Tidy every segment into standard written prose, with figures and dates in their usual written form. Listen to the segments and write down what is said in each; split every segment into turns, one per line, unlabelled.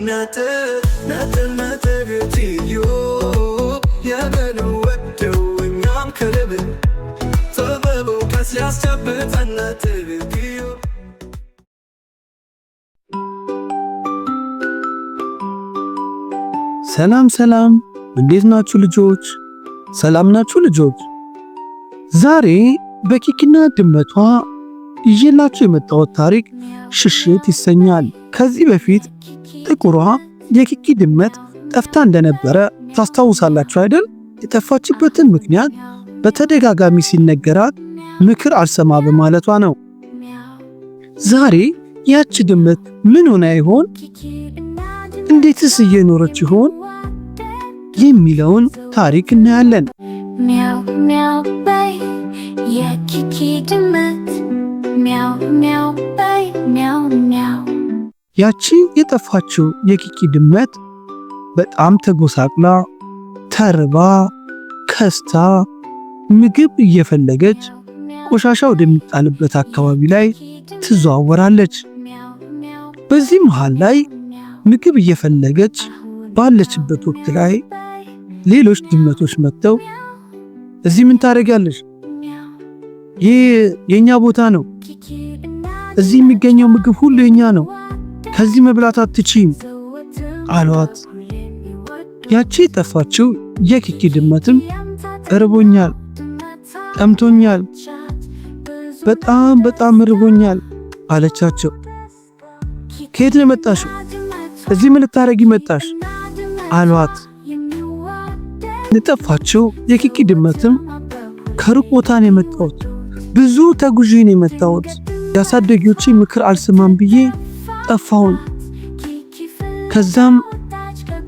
ነጥብ ነጥብ ነጥብ ዩቲዩብ የምንወደው እኛም ከልብ ጥበብ እውቀት ሊያስጨብጠን ነጥብ ዩቲዩብ።
ሰላም ሰላም፣ እንዴት ናችሁ ልጆች? ሰላም ናችሁ ልጆች? ዛሬ በኪኪና ድመቷ ይዤላችሁ የመጣሁት ታሪክ ሽሽት ይሰኛል። ከዚህ በፊት ጥቁሯ የኪኪ ድመት ጠፍታ እንደነበረ ታስታውሳላችሁ አይደል? የጠፋችበትን ምክንያት በተደጋጋሚ ሲነገራት ምክር አልሰማ በማለቷ ነው። ዛሬ ያቺ ድመት ምን ሆና ይሆን? እንዴትስ እየኖረች ይሆን? የሚለውን ታሪክ እናያለን።
ሚያው ሚያው በይ የኪኪ ድመት፣ ሚያው ሚያው በይ ሚያው ሚያው።
ያቺ የጠፋችው የኪኪ ድመት በጣም ተጎሳቅላ፣ ተርባ፣ ከስታ ምግብ እየፈለገች ቆሻሻ ወደሚጣልበት አካባቢ ላይ ትዘዋወራለች። በዚህ መሃል ላይ ምግብ እየፈለገች ባለችበት ወቅት ላይ ሌሎች ድመቶች መጥተው እዚህ ምን ታደርጊያለሽ? ይህ የኛ ቦታ ነው። እዚህ የሚገኘው ምግብ ሁሉ የኛ ነው። ከዚህ መብላት አትችይም አሏት። ያቺ የጠፋችው የኪኪ ድመትም እርቦኛል፣ ጠምቶኛል፣ በጣም በጣም እርቦኛል አለቻቸው። ከየት ነው የመጣሽው? እዚህ ምን ልታረጊ መጣሽ? አሏት። የጠፋችው የኪኪ ድመትም ከሩቅ ቦታ ነው የመጣሁት፣ ብዙ ተጉዤ ነው የመጣሁት። ያሳደጊዎቼ ምክር አልሰማም ብዬ ጠፋሁኝ። ከዛም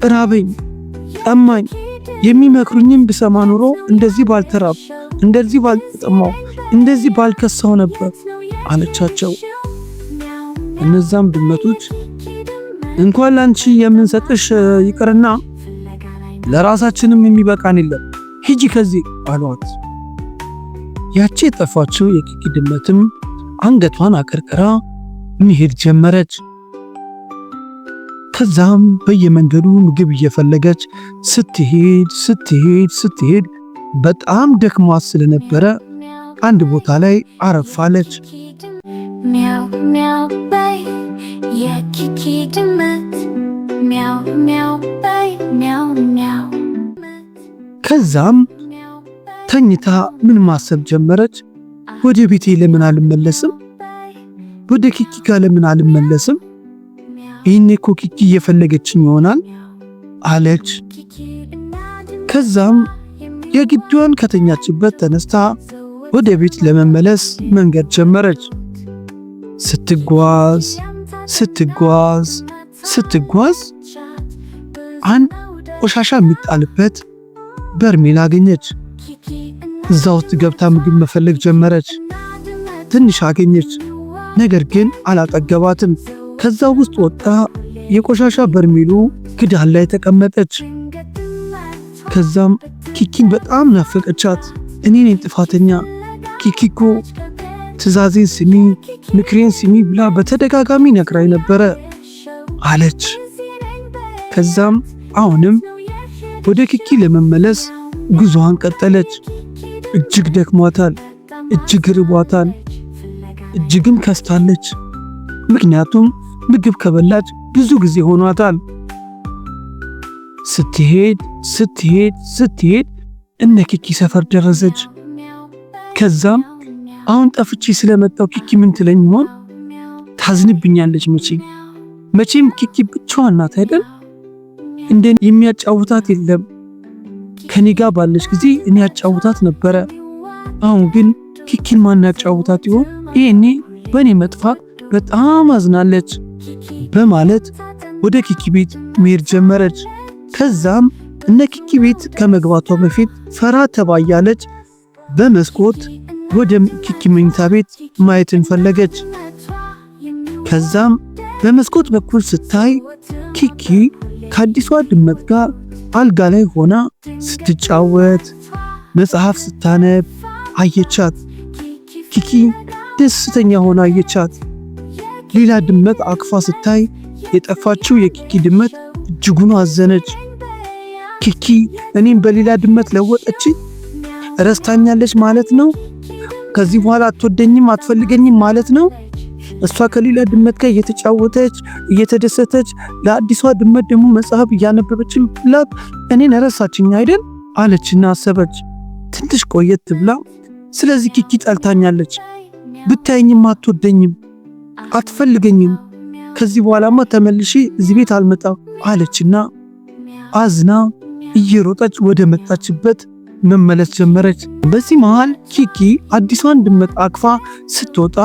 እራበኝ፣ ጠማኝ። የሚመክሩኝም ብሰማ ኑሮ እንደዚህ ባልተራብ፣ እንደዚህ ባልተጠማው፣ እንደዚህ ባልከሳው ነበር አለቻቸው። እነዛም ድመቶች እንኳን ላንቺ የምንሰጥሽ ይቅርና ለራሳችንም የሚበቃን የለም፣ ሂጂ ከዚህ አሏት። ያቺ የጠፋችው የኪኪ ድመትም አንገቷን አቀርቅራ መሄድ ጀመረች። ከዛም በየመንገዱ ምግብ እየፈለገች ስትሄድ ስትሄድ ስትሄድ በጣም ደክሟት ስለነበረ አንድ ቦታ ላይ አረፋለች።
ሚያው ሚያው በይ የኪኪ ድመት፣ ሚያው ሚያው በይ ሚያው ሚያው።
ከዛም ተኝታ ምን ማሰብ ጀመረች? ወደ ቤቴ ለምን አልመለስም? ወደ ኪኪ ጋር ለምን አልመለስም? ይህኔ እኮ ኪኪ እየፈለገችኝ ይሆናል አለች። ከዛም የግቢዋን ከተኛችበት ተነስታ ወደ ቤት ለመመለስ መንገድ ጀመረች። ስትጓዝ ስትጓዝ ስትጓዝ አንድ ቆሻሻ የሚጣልበት በርሜል አገኘች። እዛ ውስጥ ገብታ ምግብ መፈለግ ጀመረች። ትንሽ አገኘች፣ ነገር ግን አላጠገባትም። ከዛ ውስጥ ወጣ የቆሻሻ በርሜሉ ክዳን ላይ ተቀመጠች። ከዛም ኪኪን በጣም ናፈቀቻት። እኔ ነኝ ጥፋተኛ፣ ኪኪ እኮ ትዕዛዜን ስሚ፣ ምክሬን ስሚ ብላ በተደጋጋሚ ነግራኝ ነበረ አለች። ከዛም አሁንም ወደ ኪኪ ለመመለስ ጉዞዋን ቀጠለች። እጅግ ደክሟታል፣ እጅግ ርቧታል፣ እጅግም ከስታለች። ምክንያቱም ምግብ ከበላች ብዙ ጊዜ ሆኗታል። ስትሄድ ስትሄድ ስትሄድ እነ ኪኪ ሰፈር ደረሰች። ከዛም አሁን ጠፍቼ ስለመጣው ኪኪ ምን ትለኝ ይሆን? ታዝንብኛለች። መቼም መቼም ኪኪ ብቻዋን ናት አይደል? እንደ የሚያጫውታት የለም። ከኔ ጋር ባለች ጊዜ እኔ ያጫውታት ነበረ። አሁን ግን ኪኪን ማን ያጫውታት ይሆን? ይሄኔ በእኔ መጥፋት በጣም አዝናለች በማለት ወደ ኪኪ ቤት መሄድ ጀመረች። ከዛም እነ ኪኪ ቤት ከመግባቷ በፊት ፈራ ተባ እያለች በመስኮት ወደ ኪኪ መኝታ ቤት ማየትን ፈለገች። ከዛም በመስኮት በኩል ስታይ ኪኪ ከአዲሷ ድመት ጋር አልጋ ላይ ሆና ስትጫወት መጽሐፍ ስታነብ አየቻት። ኪኪ ደስተኛ ሆና አየቻት። ሌላ ድመት አቅፋ ስታይ የጠፋችው የኪኪ ድመት እጅጉን አዘነች። ኪኪ እኔም በሌላ ድመት ለወጠች፣ ረስታኛለች ማለት ነው። ከዚህ በኋላ አትወደኝም፣ አትፈልገኝም ማለት ነው። እሷ ከሌላ ድመት ጋር እየተጫወተች እየተደሰተች፣ ለአዲሷ ድመት ደግሞ መጽሐፍ እያነበበችላት እኔን ረሳችኝ አይደል አለችና አሰበች። ትንሽ ቆየት ብላ ስለዚህ ኪኪ ጠልታኛለች፣ ብታየኝም አትወደኝም፣ አትፈልገኝም፣ ከዚህ በኋላማ ተመልሼ እዚህ ቤት አልመጣም አለችና አዝና እየሮጠች ወደ መጣችበት መመለስ ጀመረች። በዚህ መሃል ኪኪ አዲሷን ድመት አቅፋ ስትወጣ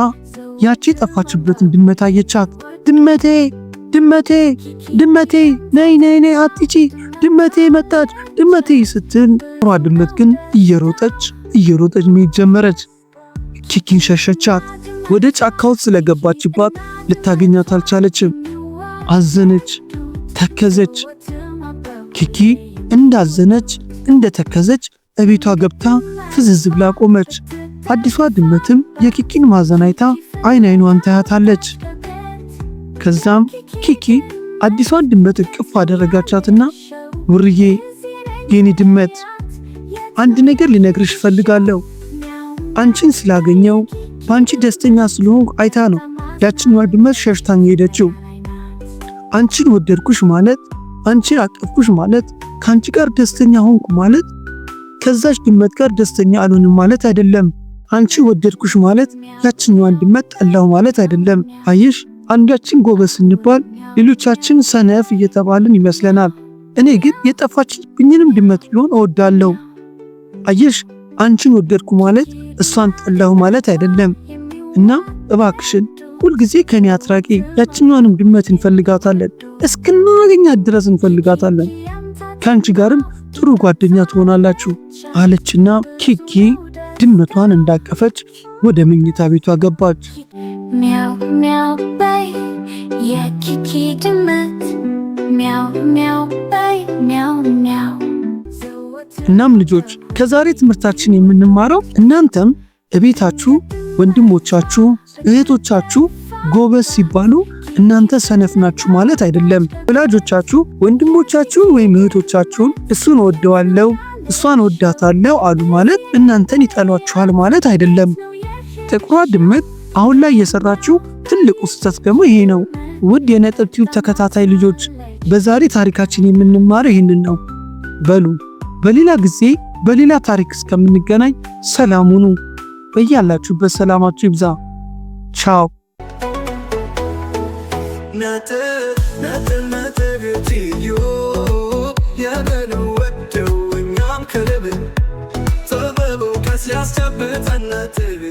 ያቺ የጠፋችበትን ድመት አየቻት። ድመቴ ድመቴ ድመቴ ነይ ነይ ነይ አትጪ ድመቴ መጣች ድመቴ ስትል ሯ ድመት ግን እየሮጠች እየሮጠች መሄድ ጀመረች። ኪኪን ሸሸቻት። ወደ ጫካው ስለገባችባት ልታገኛት አልቻለችም። አዘነች፣ ተከዘች። ኪኪ እንዳዘነች እንደተከዘች እቤቷ ገብታ ፍዝዝ ብላ ቆመች። አዲሷ ድመትም የኪኪን ማዘን አይታ አይን አይኗን ታያታለች። ከዛም ኪኪ አዲሷን ድመት እቅፍ አደረጋቻትና ውርዬ የኔ ድመት አንድ ነገር ልነግርሽ እፈልጋለሁ። አንቺን ስላገኘው በአንቺ ደስተኛ ስለሆንኩ አይታ ነው ያችኛዋ ድመት ሸሽታኝ ሄደችው። አንቺን ወደድኩሽ ማለት፣ አንቺን አቀፍኩሽ ማለት፣ ከአንቺ ጋር ደስተኛ ሆንኩ ማለት ከዛች ድመት ጋር ደስተኛ አልሆንም ማለት አይደለም። አንቺ ወደድኩሽ ማለት ያችኛዋን ድመት ጠላሁ ማለት አይደለም። አየሽ፣ አንዳችን ጎበዝ ስንባል ሌሎቻችን ሰነፍ እየተባልን ይመስለናል። እኔ ግን የጠፋችብኝንም ድመት ቢሆን እወዳለሁ። አየሽ፣ አንቺን ወደድኩ ማለት እሷን ጠላሁ ማለት አይደለም። እና እባክሽን ሁልጊዜ ከኔ አትራቂ። ያችኛዋንም ድመት እንፈልጋታለን፣ እስክናገኛት ድረስ እንፈልጋታለን። ከአንቺ ጋርም ጥሩ ጓደኛ ትሆናላችሁ አለችና ኪኪ ድመቷን እንዳቀፈች ወደ መኝታ ቤቷ ገባች።
ሚያው ሚያው በይ የኪኪ ድመት፣ ሚያው ሚያው በይ ሚያው ሚያው።
እናም ልጆች ከዛሬ ትምህርታችን የምንማረው እናንተም እቤታችሁ ወንድሞቻችሁ እህቶቻችሁ ጎበዝ ሲባሉ እናንተ ሰነፍ ናችሁ ማለት አይደለም። ወላጆቻችሁ ወንድሞቻችሁን ወይም እህቶቻችሁን እሱን እወደዋለሁ እሷን ወዳታለሁ አሉ ማለት እናንተን ይጠሏችኋል ማለት አይደለም። ጥቁሯ ድመት አሁን ላይ የሰራችው ትልቁ ስህተት ደግሞ ይሄ ነው። ውድ የነጥብ ቲዩብ ተከታታይ ልጆች በዛሬ ታሪካችን የምንማረው ይህንን ነው። በሉ በሌላ ጊዜ በሌላ ታሪክ እስከምንገናኝ ሰላም ሁኑ። በያላችሁበት ሰላማችሁ ይብዛ። ቻው።
ነጥብ ነጥብ ነጥብ ትዩ የምንወደው እኛም ከልብ ጥበብ እውቀት ሊያስጨብጠን ነጥብ።